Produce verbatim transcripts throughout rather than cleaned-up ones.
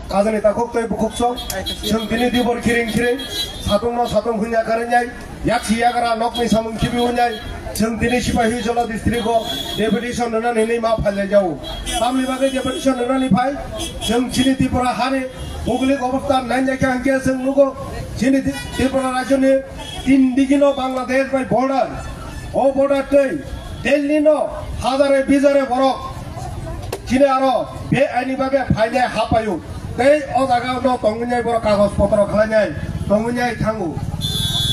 Khajani takhuk tei bukhuk chwng, chwng tini dibor khiring khiring, satung no satung hunya karinai, yaksi yagra nokni samung khibi hunyai, chwng tini Sipahi Jola district o deputation rwnani hinwi ma phailai jao. Tamni bagwi deputation rwnani phai, chwng chini Tripura hani buglik obostha nainai khe hwnkhe chwng nugo, chini Tripura rajyoni tin digino Bangladesh bai border. O border tei Delhi no hajare bijare borok chini aro be aini bagwi phainai ha paio. Tei o jaga no tongwinai borok kagoj potro khlainai tongwinai thango.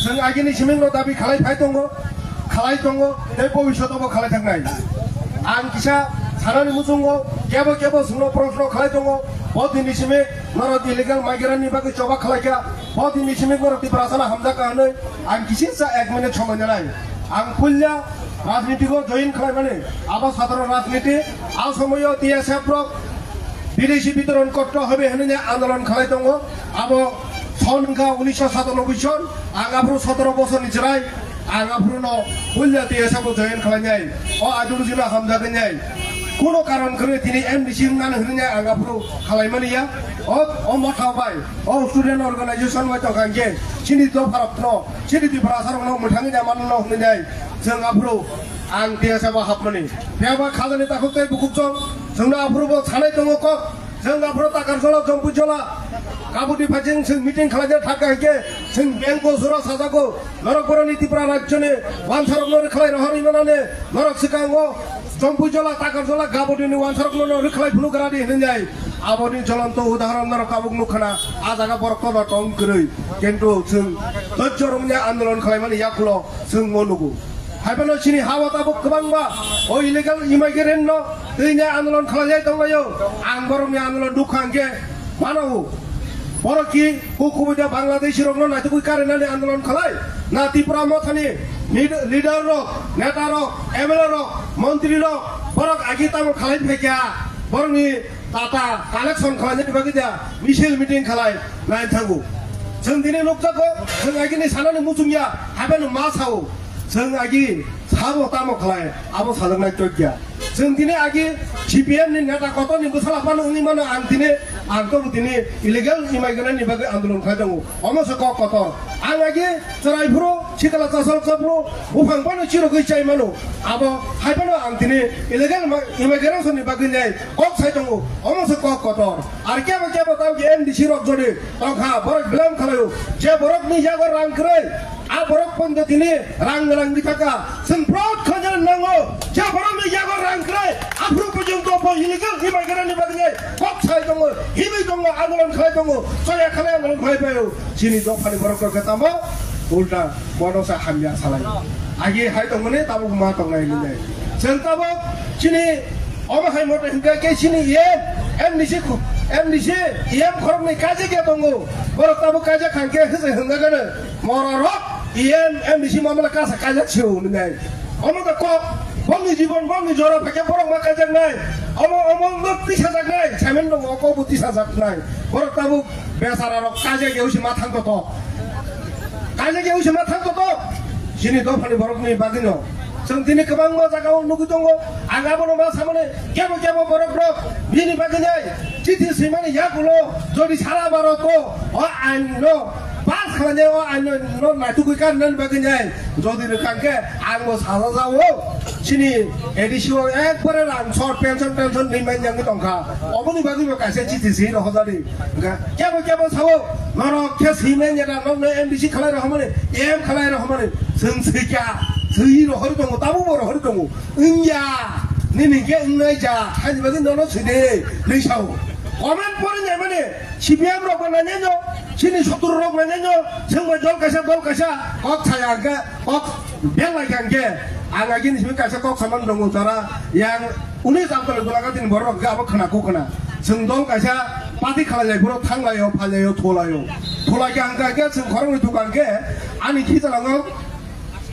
Chwng agini siming no dabi khalai phai tongo, khalai tongo, tei bobishoto bo khalai thangnai. Ang kisa sanani muchungo kebo kebo chwngno proshno khalai tongo, bo dini simi norok illegal migrant ni bagwi choba khlai kha, bo dini simi norok Tiprasano hamjak kha hwnwi ang kisisa ek minute somoi nanai. Ang puila rajniti o join khlaimani, abo sadharon rajniti, a somoio T S F rok bideshi bitoron korte hobe hinwi andolon khlai tongo. Abo son wngkha unisho satanoboi son, ang aphuru sotoro bosorni chwrai, ang aphuru no puila T S F o join khlainai, o ideology no hamjagwi nai. Kuno karon kwrwi tini M D C wngnani hinwi ang aphuru khlaimani ya. O, o motha bai, o student organization bai tongkha hwnkhe chini dopharokno, chini Tiprasarokno mwthangwi naimano hwnwi nai. Chwng aphuru ang T S F o hapmani. Phiya ba khajani takhuk tei bukhuk chwng, chwngno aphuru bo sanai tongo kok. Chwng aphuru Takarjola, Chompuijola, Kabudi Phaiching chwng meeting khlaina thangkha hwnkhe chwng bengko sura sajago. Norok boroni Tripura rajyoni wansarokno rwkhlai rohorwi manane norok swkango Chompuijola, Takarjola, Kabudini wansarokno no rwkhlai phunuk radi hinwi nai. Aboni jolonto udahoron norok tabuk nukha na, a jaga borok kono tong kwrwi. Kintu chwng dojjo romni andolon khlaimani yakulo chwng o nugo. Haiphano chini ha-o tabuk kwbangma o illegal immigrant no twi nai andolon khlaijai tonglaio. Ang borokni andolon nukha hwnkhe mano. Borok ki kuk kubui da Bangladeshi rokno naitugwi karinani andolon khlai? Na Tripura mothani lead-, leader rok, neta rok, M L A rok, montri rok, borok agi tamo khlai phaikha? Borokni tata collection khlainani bagwi da misil meeting khlai nai thango. Chwng tini nukjago, chwng agini sanani muchungya, haiphano ma sao. Chwng agi sabo tamo khlai, abo sajaknai chokya. Chwng tini agi C P M ni neta kotor ni bwsala phano wngwi mano ang tini, ang tobo tini illegal immigrant ni bagwi andolon khlai tongo. Omo se kok kotor. Ang agi chwrai phuru, sikla chasal chapru, buphang phano chirogwi chai mano. Abo hai phano ang tini illegal ma-, immigration ni bagwi nai kok sai tongo. Omo se kok kotor. Ar kebo kebo tamo ki M D C rok jodi tongkha, borok blame khlaio. Je borok ni yago rang kwrwi, a borok pondo tini rang rang di thaka. Chwng proud khajana nango. Je borok ni yago rang kwrwi, aphuru porjonto bo illegal immigrant ni bagwi kok sai tongo, himwi tongo, andolon khlai tongo, choya khlai andolon khlai paio. Chini dophani borok rok khe tamo ulta bono sa hamya salai. Agi hai tongmani tabuk ma tongnai hinwi. Chwng tabuk chini omo hai moto hinkha khe chini E M, M D C khu-, M D C, E M khoroknwi kaijak ya tongo. Borok tabuk kaijak khan khe hwsai hwnga gana. Mora rok E M, M D C mamala kasa kaijak sio hinwi. Omo da kok, bongni jibon, bongni jora phakhe borok ma kaijaknai. Omo, omo no tisajaknai, saimano tongo, kok bo tisajaknai. Borok tabuk besara rok kaijak ya usi ma thang koto. Kaijak ya usi ma thang koto. Chini dophani borokni bagwino. Chwng tini kwbangma jagao nugwi tongo. Ang abono ma samani kebo kebo borok rok bini bagwinai chithi swimani yakulo jodi sara Bharoto o ain no pass khlainai, o ain no naitugwi karnani bagwinai. Jodi rwkha khe ang bo sajajao. Chini A D C o ekbare rang sor pension tension rimani yangwi tongkha. Oboni bagwi bo kaisa chithi si rohorjadi. Hwnkha kebo kebo sao norok khe swimani da nokno M D C khlai rohormani, M khlai rohormani. Chwng swikha, swi rohor tongo, tabuk bo rohor tongo. Wngya, nini khe wngnai ja, hani bagwi nono swide, hinwi sao. Comment pori nai mani, C P M rok bo nai nai no, chini sotro rok nai nai no, chwng bai dol kaisa, dol kaisa, kok saya hwnkhe, kok bel lai kha hwnkhe, ang agini simi kaisa kok samani tongo jora, yang uni jang tole gulaga tini borok hwnkhe abo khna kok khna. Chwng dol kaisa party khalai lai phuru thang lai o, phai lai o, tho lai o. Tho lai kha hwnkhe, hwnkhe chwng khoroknwi thukha hwnkhe, ani khichalango,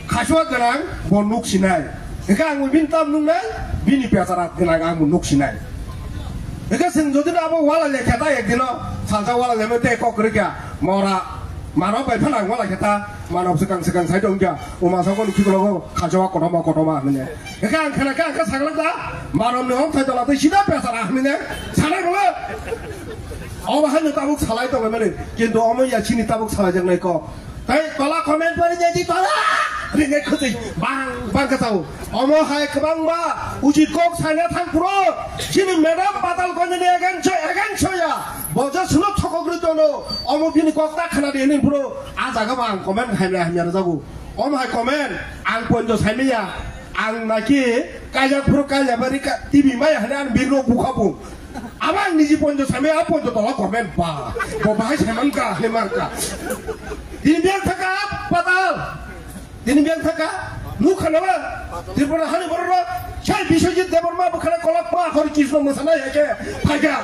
Khachua gwnang bo nuk sinai. Hwnkhe ang bini tam nuknai, bini pecharat gwnang ang nuk sinai. Hwnkhe chwng jodi abo wala lekha ta ekdino, salsa wala lemo tei kok kwrwi kha, mora, mano bai phano ang wala khe ta, mano swkang swkang sai tong kha, uma sokoni khikologo khachua kotorma kotorma hwnwi. Hwnkhe ang khna khe ang khe saglak da, mano ni hok thai tola tei sida pechara hwnwi sanai bole. Omo haino tabuk salai tonglaimani, kintu omo ya chini tabuk salaijaknai kok. Tei tola comment pori nai di tola. Rinai khwtwi bang bang khe tao. Omo hai kwbangma uchi kok sana thang phuru. Chini madam Patal Ganj ni against against ya. Bojo suno thokok ri tono. Omo bini kok ta khana di ni phuru. A jaga ba ang comment hamya hamya rwjago. Omo hai comment ang ponjo saimaya. Ang naki kaijak phuru kaijak bari ka T V maya hane ang birno bukha bung. Abo ang niji ponjo saimaya, a ponjo tola comment ba. Bo bahai saiman ka hane mar ka. Dini biang thaka Patal. Dini biang thaka. Nukha na ba? Tripura hani borok rok. Sai Biswajit Debbarma bukhana kolak pa hori Krishna masana ya ke. Phaika.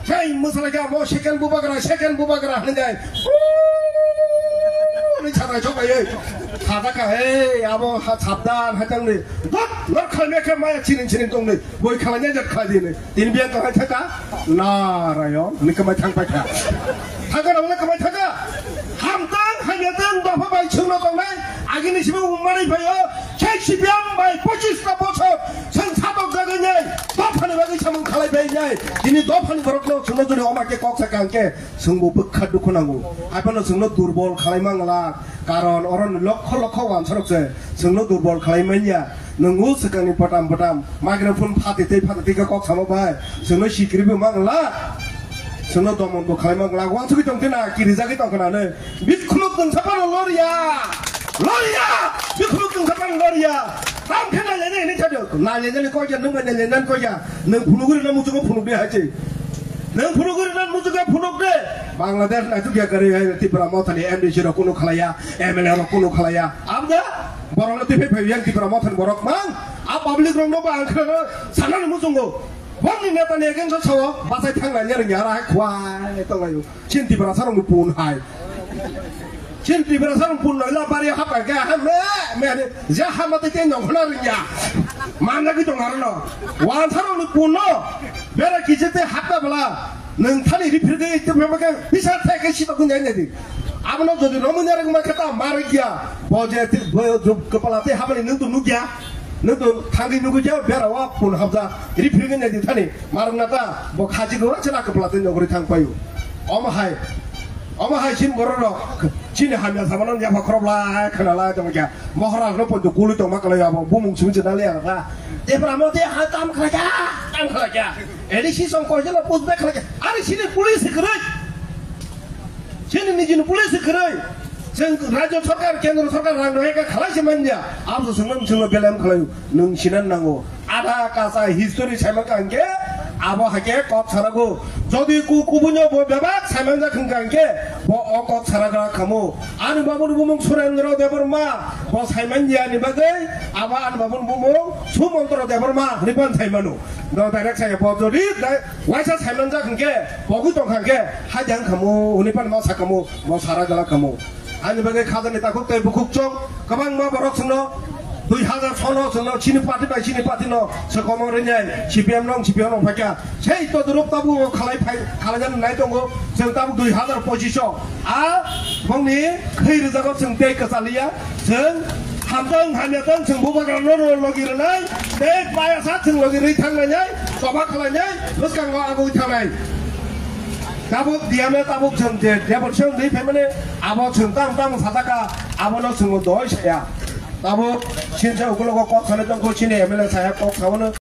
Sai masana ke amo second bubagra, second bubagra hane jai. Ni chadai chok ai. Chada ka he abo ha chapdan ha tang ni. Dot lor khalme ke maya chinin chinin tong ni. Boi khalanya jat khalai di ni. Tin biang ka hai thaka. Narayon. Ni kamai thang pai kha. Thaka na wala kamai thaka. Hamtang hamyatang dopha bai chungno tongnai. Agini sibo umani phayo. Chai sibiam bai pochis ta bochor. Sang satok jaga nyai. Dopha ni bagwi samung khalai bai nyai. Dini dopha ni borok no chungno juni oma ke kok sa kang ke. Chwngbo bwkha dukhu nango. Haphano chwngno durbol khalai mangla. Karon oro ni lokho lokho wansarok se chwngno durbol khalai manya. Nwng o swkangni potam potam microphone phatwi tei phatwi tei khe kok samo bai. Chwngno sikiri bo mangla. Chwngno domon bo khalai mangla. Wansugwi tong khe na kirijagwi tong khe na ne. Bikhuluk nwng saphano loriya. Loriya. Bikhuluk nwng saphano loriya. Tam khe na lene ni thado. Na lene ni kok ya, nwng bai na lene ni kok ya. Nwng phunugwi rwna muchungo phunugwi hai se. Nwng phunugwi rwna muchungo phunuk de. Bangladesh na tukya kari hai Tipra Mothani M D C rok kunu khalaya, M L A rok kunu khalaya. Abda borok no tiphai phai yang Tipra Mothani borok mang. A public rok no ba ang khana sana ni muchungo. Bongni neta ni against sao bachai thang lai nya ringya ra hai khwai tong layo. Chin Tipra sarong pun hai. Chin Tiprasa rok pun noila bari hap ka ha me me ani ja ha mate te nong khona ringya. Mana ki tong arno. Wan tharo ni pun no. Bera ki jete hap ka bala. Nang thani ri phir ge te me ke bisa the ke si to kun jai ne di. Abono jodi no mun ya rang ma khata mar gya. Bo je te bo ju kepala te habani nung tu nugya. Nung tu thangi nugu ja bera wa pun habja. Ri phir ge ne di thani. Mar na ta bo khaji go chana kepala te nogri thang payu. Omo hai. Omo hai sin borok rok. Chini hamya samano yapha khorok lai khwna lai tong kha. Moharaj no ponto kului tong ma kalai abo bumung simi chana le ang ta. Te pramo te ha tam khala kya, tam khala kya. Edi si song koi jala pus be khala kya. Ari sini police kwrwi. Sini nijin police kwrwi. Sing rajya sarkar, kendra sarkar rang rang ka khalai se manya. Abo sungno sungno belem khalai. Nwng sinan nango. Ada kasa history saiman ka hingke abo hake kok sarago. Jodi ku kubunyo bo bebak saiman jak hingka hingke bo o kok saragra kamo. Ani babuni bumung Surendra Debbarma bo saiman ya ni bagwi abo ani babuni bumung Sumantra Debbarma hwnwi pan saimano. Do direct saya bo jodi dai waisa saiman jak hingke bo gwi tong hingke hajang kamo hwnwi pan ma sakamo bo saragra kamo. Ani bagwi khajani takhuk tei bukhuk chwng kwbangma borok chwngno dui hazar sono chwngno chini party bai chini party no swkang rinai C P M nong C P M nong phaikha. Sei todorok tabuk o khalai phai khalaijaknai tongo chwng tabuk dui hazar pochish o. A bongni khwi rwjago chwng tei kwchaliya chwng hamtang hamyatang chwng bubagra no logi rwnai tei payasa chwng logi rwi thanglainai choba khwlainai bwskango agwi thangnai. Tabuk D M A tabuk chwng je devotion ri phaimani abo chwng tang tang sataka abono chwng doi saya. Tabuk sinsa ukulogo kok sana tongkho chini M L A saya kok sabono.